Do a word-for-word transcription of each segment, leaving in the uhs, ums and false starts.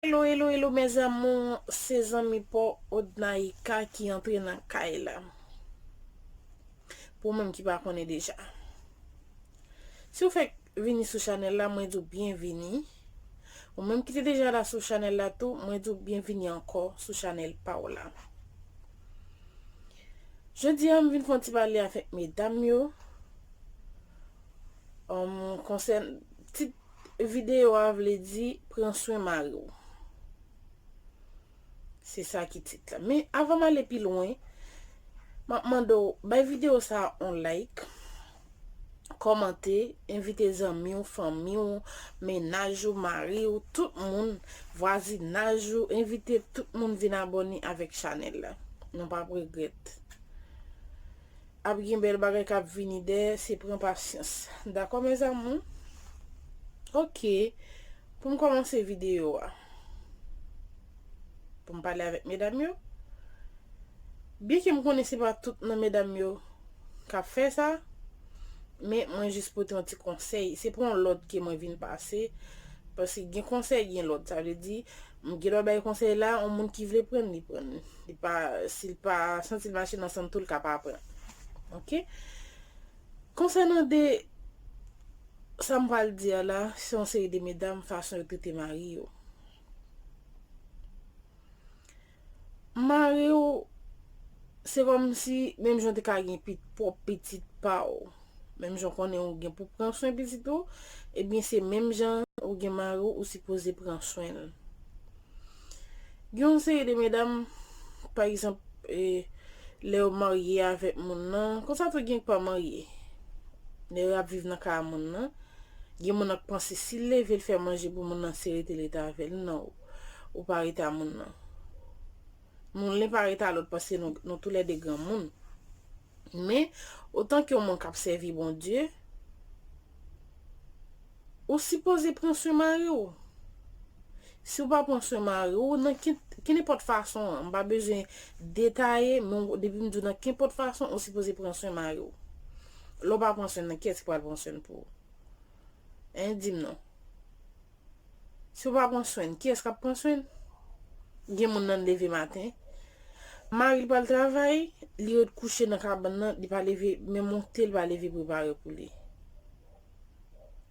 Hello, hello, hello, mes amours, se zanmi pa w Odnaïka ki antre nan kay la. Pou ou menm ki pa konnen deja. Si w fèk vini sou chanèl la, mwen di w byenvini. Ou menm ki te deja la sou chanèl la tou, mwen di w byenvini ankò sou chanèl pa w la. Jodi a, m vin fè yon ti pale avèk medam yo. Um, konsèn, tit videyo a vle di pran swen mari w. Se sa ki tit la. Men avan m ale pi lwen, m ap mande w bay videyo sa a yon like, kòmante, envite zanmi w, fanmi w, mennaj ou, mari w, tout moun, vwazinaj ou, envite tout moun vin abòne avèk chanèl la. Nou p ap regrèt. Ap gen bèl bagay k ap vini dèyè, se pran pasyans. Dakò, mes amours? Ok. Pou m kòmanse videyo a, pou m pale avèk medam yo. Byenke m konnen se pa tout nan medam yo k ap fè sa, men mwen jis pote yon ti konsèy. Se pa yon lòd ke mwen vin pase, paske gen konsèy, gen lòd. Sa vle di, m gen dwa bay konsèy la, yon moun ki vle pran l, li pran l. Li pa, si l pa santi l mache nan san tou, l ka pa pran. Ok? Konsènan de sa m pral di a la, se yon seri de medam, fason yo trete mari yo. Mari w, se kòmsi menm jan w te ka gen pi-, pwòp pitit pa w. Menm jan w konnen ou gen pou pran swen pitit ou, ebyen se menm jan ou gen mari w, ou sipoze pran swen l. Gen yon seri de medam, pa egzanp, e, lè yo marye avèk moun nan, konsa tou gen k pa marye. Lè y ap viv nan kay a moun nan, gen moun nan k panse si l leve l fè manje pou moun nan, se rete l rete avè l. Non, ou pa rete a moun nan. Moun li pa rete a lòt paske nou, nou toulède granmoun. Men, otan ke yon moun k ap sèvi Bondye, ou sipoze pran swen mari w. Si w pa pran swen mari w, nan ki, ki nenpòt fason an, m pa bezwen detaye, men w, depi m di w nan kenpòt fason, ou sipoze pran swen mari w. Lè w pa pran swen l, nan kiyès ki pral pran swen l pou ou? Hein, di m non. Si w pa pran swen l, kiyès k ap pran swen l? Gen moun nan leve maten, mari l pral travay, li ret kouche nan kabann nan, li pa leve, men monte, li pa leve prepare pou li.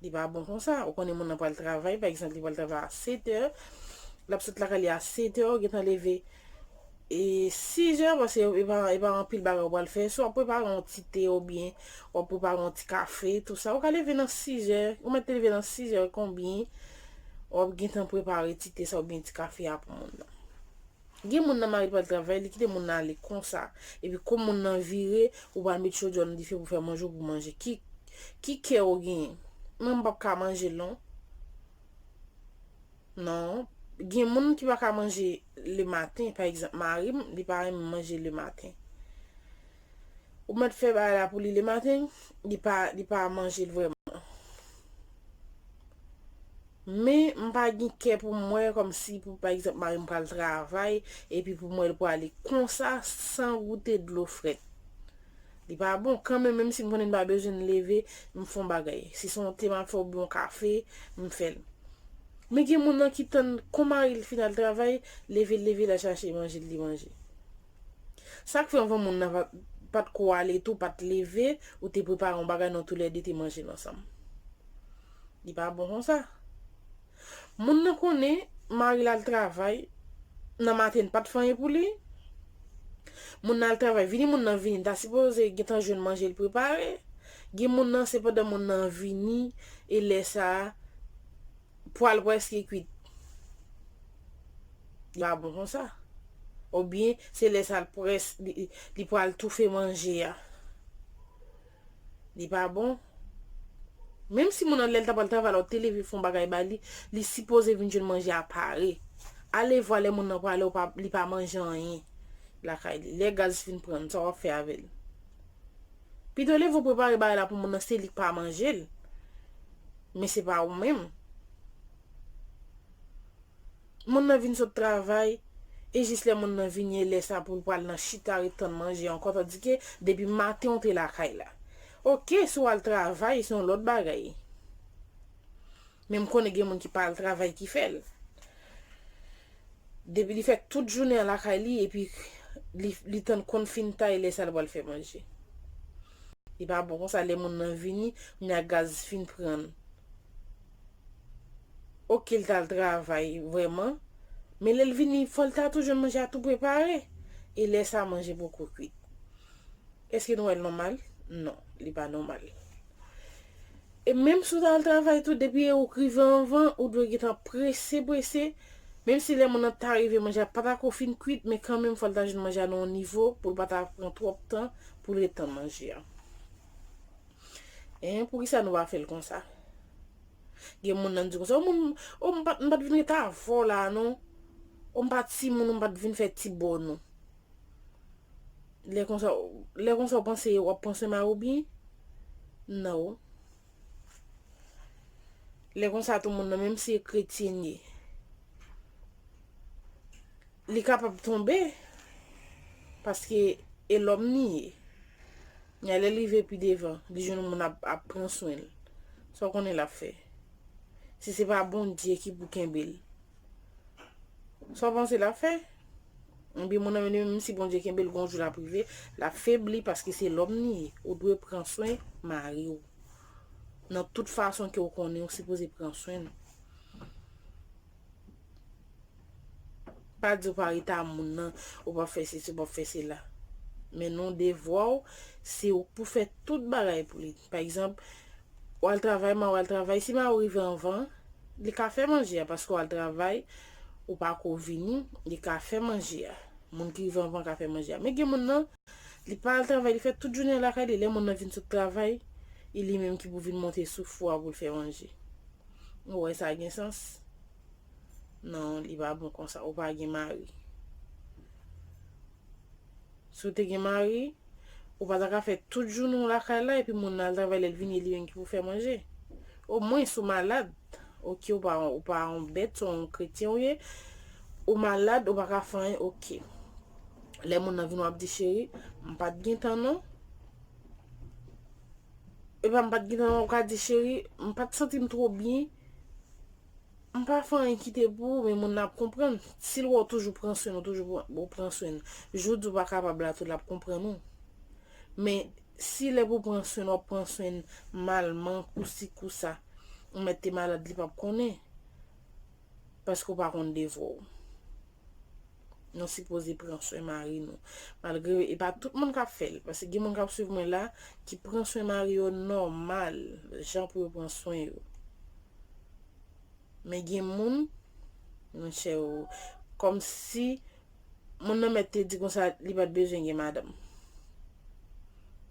Li pa bon konsa. Ou konnen moun nan pral travay, pa egzanp, li pral travay a sèt è, l ap sot lakay li a sèt è, ou gentan leve e sis è, paske e pa, e pa anpil bagay ou pral fè. Swa w ap prepare yon ti te oubyen w ap prepare yon ti kafe, tou sa. Ou ka leve nan sis è, ou mèt te leve nan sis è konbyen, w ap gentan prepare ti te sa oubyen ti kafe a pou moun nan. Gen moun nan mari l pral travay, li kite moun nan ale konsa. Epi kou moun nan vire, ou pral met chodyè nan dife pou fè manje, ou pou manje. Ki, ki kè ou genyen? Mwen, m p ap ka manje l non. Non. Gen moun ki pa ka manje le maten. Pa egzanp, mari m, li pa renmen manje le maten. Ou mèt fè bagay la pou li le maten, li pa, li pa manje l vrèman. Men, m pa gen kè pou m wè kòmsi pou, pa egzanp, mari m pral travay, epi pou m wè l prale konsa, san goute dlo frèt. Li pa bon. Kanmenm, menm si m konnen m pa bezwen leve, m fè yon bagay. Si se yon te m ap fè oubyen yon kafe, m fè l. Men gen moun nan ki tann kon mari l fin al travay, leve l, leve l al chache manje l, li manje. Sa k fè anvan moun nan pa, pa t ko ale tou, pa t leve, ou te prepare yon bagay, nou toulède te manje l ansanm. Li pa bon konsa. Moun nan konnen mari l al travay, nan maten pa t fè anyen pou li. Moun nan al travay, vini moun nan vini, ta sipoze gentan jwenn manje l prepare. Gen moun nan, se pandan moun nan vini, e lè sa a, pwa l prèske kwit. Li pa bon konsa. Oubyen, se lè sa l près, li, li pral toufe manje a. Li pa bon. Menm si moun nan lè l ta pral travay la, ou te leve fè yon bagay ba li, li sipoze vin jwenn manje a pare. Alevwa lè moun nan prale, ou pa, li pa manje anyen lakay li. Lè gaz fin pran, sa w ap fè avè l? Pito leve w prepare bagay la pou moun nan, se li k pa manje l. Men se pa ou menm. Moun nan vin sot travay, e jis lè moun nan vini, e lè sa pou l pral nan chita ret tann manje ankò, tandike depi maten ou te lakay la. Oke, si w al travay, se yon lòt bagay. Men m konnen gen moun ki pa al travay ki fè l. Depi li fè tout jounen an lakay li, epi li, li tann konn fin ta, e lè sa l pral fè manje. Li pa bon konsa, lè moun nan vini, kounye a gaz fin pran l. Oke, l t al travay vrèman, men lè l vini, fò l ta tou jwenn manje a tou prepare. E lè sa, manje poko kwit. Èske nou wè l nòmal? Non, li pa nòmal. E menm si w t al travay tou, depi ou k rive anvan, ou dwe gentan prese, prese. Menm si lè moun nan ta rive, manje a pa ta ko fin kwit, men kanmenm fò l ta jwenn manje a nan yon nivo pou l pa ta pran twòp tan pou l ret tann manje a. En, poukisa nou pa fè l konsa? Gen moun nan di konsa, o moun, o m pa t, m pa t vin ret avè w la non. O m pa timoun, o m pa t vin fè ti bò non. Lè konsa, lè konsa w panse w ap pran swen mari w byen? Non. Lè konsa tou moun nan, menm si e kretyen ye, li kapab tonbe, paske e lòm li ye. Kounye a lè l rive pi devan, li jwenn yon moun ap, ap pran swen l. Sa w konnen l ap fè? Si se pa Bondye ki pou kenbe l, sa w panse l ap fè? Ebyen, moun nan menm, menm si Bondye kenbe l, gon jou l ap rive, l ap febli paske se lòm li ye. Ou dwe pran swen mari w. Nan tout fason ke w konnen, ou sipoze pran swen l. Pa di w pa ret a moun nan, ou p ap fè sesi, ou p ap fè sela. Men non, devwa w, se ou k pou fè tout bagay pou li. Pa egzanp, w al travay, mari w al travay, si mari w rive anvan, li ka fè manje a, paske w al travay, ou pa ko vini, li ka fè manje a. Moun ki rive anvan ka fè manje a. Men gen moun nan, li pa al travay, li fè tout jounen lakay li, lè moun nan vin sot travay, e li menm ki pou vin monte sou fou a pou l fè manje. Ou wè sa gen sans? Non, li pa bon konsa. Ou pa gen mari. Si w te gen mari, ou pa ta ka fè tout jounen w lakay la, epi moun nan al travay, lè l vini, e li menm ki pou fè manje. Omwen, si w malad, oke, ou pa, ou pa yon bèt, se yon kretyen ou ye, ou malad, ou pa ka fè anyen, oke. Lè moun nan vin, w ap di, cheri, m pa t gen tan non. Epa, m pa t gen tan, w ka di, cheri, m pa t santi m twò byen. M pa fè anyen kite pou ou, men moun nan ap konprann. Si l wè w toujou pran swen, w toujou pran, w pran swen. Jou w di w pa kapab la tou, l ap konprann ou. Men, si lè pou pran swen, w ap pran swen malman, kousi kousa, ou mèt te malad, li p ap konnen. Paske w pa konn devwa w. Nou sipoze pran swen mari nou. Malgre e pa tout moun k ap fè l. Paske gen moun k ap swiv mwen la, ki pran swen mari yo nòmal, jan pou yo pran swen yo. Men gen moun, monchè, kòmsi moun nan mèt te di konsa, li pa t bezwen gen madanm.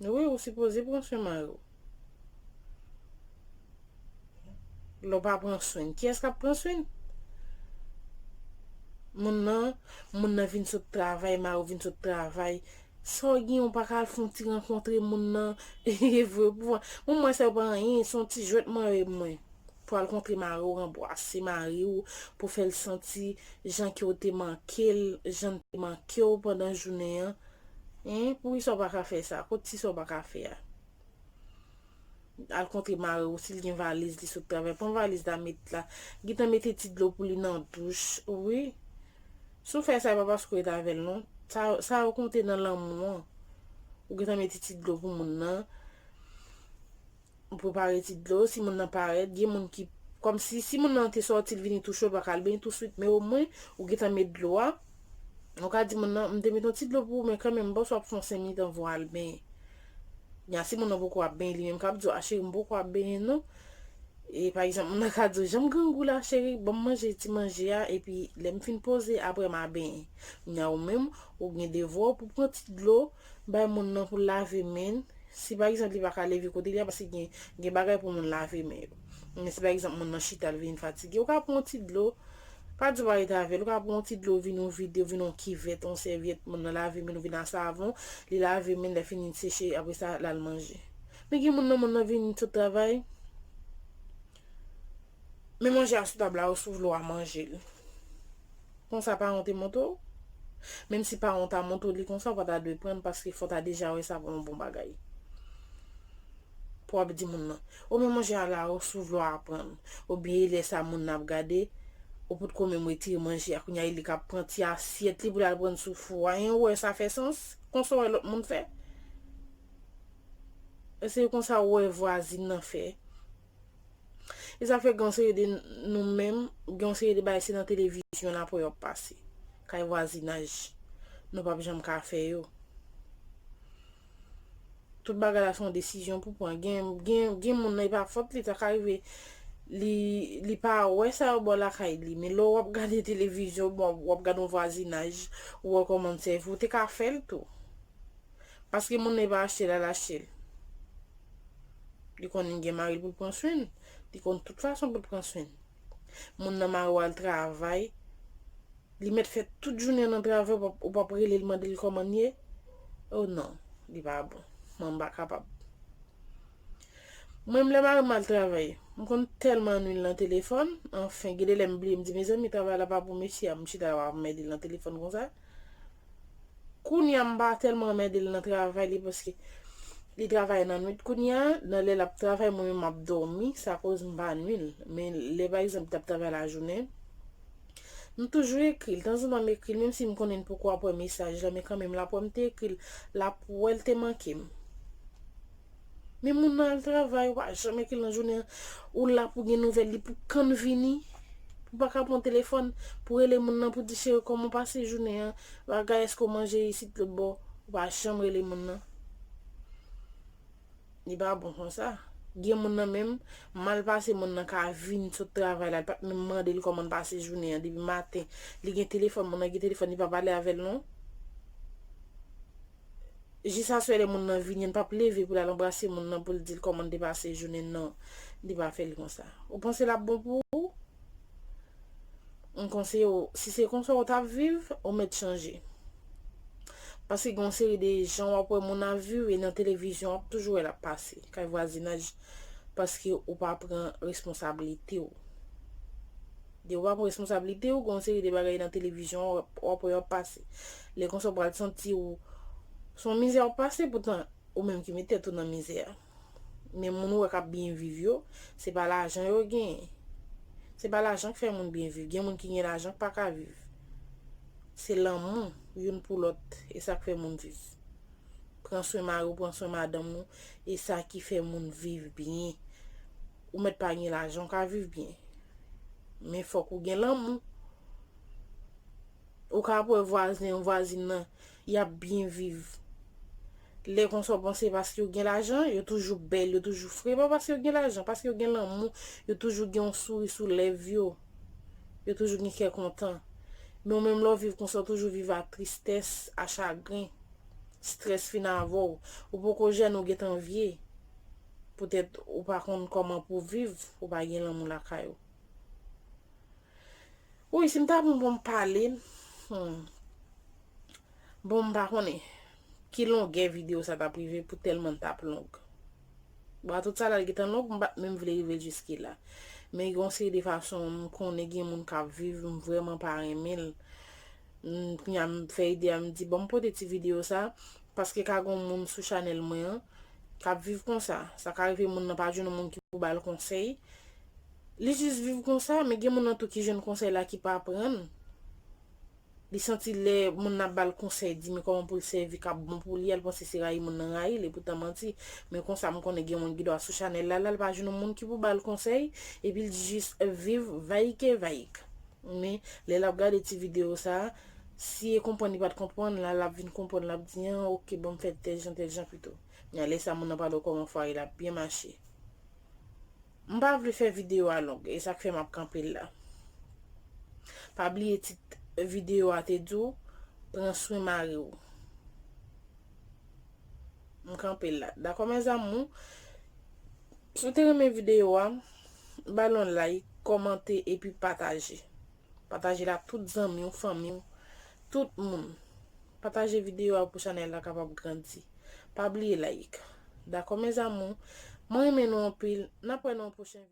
Wi, ou sipoze pran swen mari w. Lè w pa pran swen l, kiyès k ap pran swen l? Moun nan, moun nan vin sot travay, mari w vin sot travay. Sa w gen, ou pa ka al fè yon ti rankontre moun nan? E vre, pou mwen, mwen, sa yo pa anyen, se yon ti jwèt mwen, mwen. Pou al kontre mari w, ranbwase mari w, pou fè l santi jan ke w te manke l, jan l te manke w pandan jounen an. Hein, poukisa w pa ka fè sa? Kot ti sa w pa ka fè a? Al kontre mari w, si l gen valiz, li sot travay, pran valiz la, met la. Gentan mete ti dlo pou li nan douch, wi. Si w fè sa, e pa paske w ret avè l, non. Sa, sa yo konte nan lanmou an. Ou gentan mete ti dlo pou moun nan. Ou prepare ti dlo, si moun nan parèt, gen moun ki, kòmsi, si moun nan te sòti, l vini tou cho, l pa ka al benyen touswit, men omwen, ou gentan met dlo a. Ou ka di moun nan, m te met yon ti dlo pou ou, men kanmenm, m panse w ap fè yon senk minit anvan w al benyen. Nya, si moun nan poko ap benyen, li menm k ap di w, a cheri, m poko ap benyen, non. E, pa egzanp, moun nan ka di w, jan m grangou la, cheri, ban m manje ti manje a, epi lè m fin poze, apre m a benyen. Nya, ou menm, ou gen devwa w pou pran ti dlo, bay moun nan pou lave men l. Si pa egzanp li pa ka leve kote li a, paske gen, gen bagay pou moun lave men yo. Men si pa egzanp moun nan chita, l vin fatige, ou ka pran yon ti dlo. Pa di w pa rete avè l, ou ka pran yon ti dlo, vin yon vide, vin yon kivèt, yon sèvyèt, moun nan lave men l, vin a savon, li lave men l, lè fini l seche, apre sa, l al manje. Men gen moun nan, moun nan vin sot travay, men manje a sou tab la, ou si w vle w a manje l. Konsa paran w te montre w? Menm si paran w ta montre w li konsa, ou pa ta dwe pran l paske fò w ta deja wè sa pa yon bon bagay. Pou w ap di moun nan, o men manje a la, ou si w vle w a pran l. Oubyen e lè sa moun nan ap gade, Ou potko menm retire manje a, kounye a li k ap pran ti asyèt li pou l al pran sou fou a. Ou wè sa fè sans? Konsa w wè lòt moun fè? E se konsa w wè vwazin nan fè? E sa fè gen yon seri de nou menm, gen yon seri de bagay se nan televizyon n ap wè yo ap pase. Kay vwazinaj. Nou p ap janm ka fè yo. Tout bagay la se yon desizyon pou pran. Gen, gen, gen moun nan e pa fòt li, sa ka rive li, li pa wè sa yo bò lakay li. Men lè w ap gade televizyon, bon, w ap gade yon vwazinaj, ou wè kòman l sèvi, ou te ka fè l tou. Paske moun nan e pa achte l, al achte l. Li konnen gen mari l pou l pran swen l. Li konn tout fason pou l pran swen l. Moun nan mare w al travay. Li mèt fè tout jounen an nan travay, ou p ap, ou p ap rele l mande l kòman l ye. Oh non, li pa bon. Mwen m pa kapab. Mwen menm lè mari m al travay, m konn tèlman annuill nan telefòn. Anfen, gen de lè m bliye, m di, mezanmi, travay la pa pou mesye a, m chita la, m ap mède l nan telefòn konsa. Kounye a, m pa tèlman anmède l nan travay li, paske li travay nan nwit kounye a, nan lè l ap travay, mwen menm m ap dòmi, sa koz m pa nwi l. Men lè, pa egzanp, li t ap travay lajounen, m toujou ekri l. Tanzantan, m ekri l, menm si m konnen l poko ap wè mesaj la, men kanmenm, l ap wè m te ekri l, l ap wè l te manke m. Men moun nan al travay, ou pa janm ekri l nan jounen an, ou la pou gen nouvèl li pou kan l vini, ou pa ka pran telefòn pou rele moun nan pou di, cheri, kòman w pase jounen an, bagay, èske w manje isit lòt bò, ou pa janm rele moun nan. Li pa bon konsa. Gen moun nan menm, mal pase moun nan ka vin sot travay la, li p ap menm mande l kòman l pase jounen an, depi maten, li gen telefòn, moun nan gen telefòn, li pa pale avè l non. Jis aswè lè moun nan vini, l p ap leve pou l al anbrase moun nan pou l di l kòman l te pase jounen, non. Li pa fè l konsa. Ou panse l ap bon pou ou? M konseye w, si se konsa w t ap viv, ou mèt chanje. Paske gen yon seri de jan w ap wè moun ap viv, e nan televizyon w ap toujou wè l ap pase, kay vwazinaj, paske ou pa pran responsablite w. Depi w pa pran responsablite w, gen yon seri de bagay nan televizyon w ap, w ap wè yo ap pase. Lè konsa w pral santi w se yon mizè w ap pase, poutan ou menm ki met tèt ou nan mizè a. Men moun ou wè k ap byen viv yo, se pa lajan yo genyen. Se pa lajan k fè moun byen viv. Gen moun ki gen lajan k pa ka viv. Se lanmou youn pou lòt, e sa k fè moun viv. Pran swen mari w, pran swen madanm ou, e sa ki fè moun viv byen. Ou mèt pa gen lajan, ou ka viv byen. Men fòk ou gen lanmou. Ou ka ap wè vwazen an, vwazin nan, y ap byen viv. Lè konsa w panse paske yo gen lajan, yo toujou bèl, yo toujou fre, pa paske yo gen lajan, paske yo gen lanmou, yo toujou gen yon souri sou lèv yo. Yo toujou gen kè kontan. Men ou menm lè w viv konsa, w toujou viv a tristès, a chagren. Strès fin avè w. Ou poko jèn, ou gentan vye. Poutèt ou pa konn kòman pou w viv, ou pa gen lanmou lakay ou. Wi, si m ta bon pou m pale, hmm. Bon, m pa konnen ki longè videyo sa t ap rive pou tèlman l t ap long. Bon, a tout sa la, l gentan long, m pa t menm vle rive l jiske la. Men gen yon seri de fason, m konnen gen moun k ap viv, m vrèman pa renmen l. M, kounye a, m fè ide a, m di, bon, m pote ti videyo sa, paske ka gen yon moun sou chanèl mwen an, k ap viv konsa. Sa ka rive moun nan pa jwenn yon moun ki pou ba l konsèy. Li jis viv konsa, men gen moun nan tou ki jwenn konsèy la ki pa pran l. Li santi lè moun nan ap ba l konsèy, di men kòman pou l sèvi k ap bon pou li a, l panse se rayi moun nan rayi l, epoutan manti. Men konsa, m konnen gen moun ki dwa sou chanèl la, la, l pa jwenn yon moun ki pou ba l konsèy, epi l jis viv vayike vayik. Men, lè l ap gade ti videyo sa a, si e konprann li pa t konprann, la, l ap vin konprann, l ap di, an, oke, bon, m fè tèl jan, tèl jan pito. Men lè sa, moun nan pale w kòman fwaye l ap byen mache. M pa vle fè videyo a long, e sa k fè m ap kanpe l la. Pa bliye tit videyo a te di w, pran swen mari w. M kanpe l la. Dakò, mes amours? Si w te renmen videyo a, ba l yon like, kòmante epi pataje. Pataje l ak tout zanmi w, fanmi w, tout moun. Pataje videyo a pou chanèl la kapab grandi. Pa bliye like. Dakò, mes amours? Mwen renmen nou anpil. N ap wè nan yon pwochen videyo.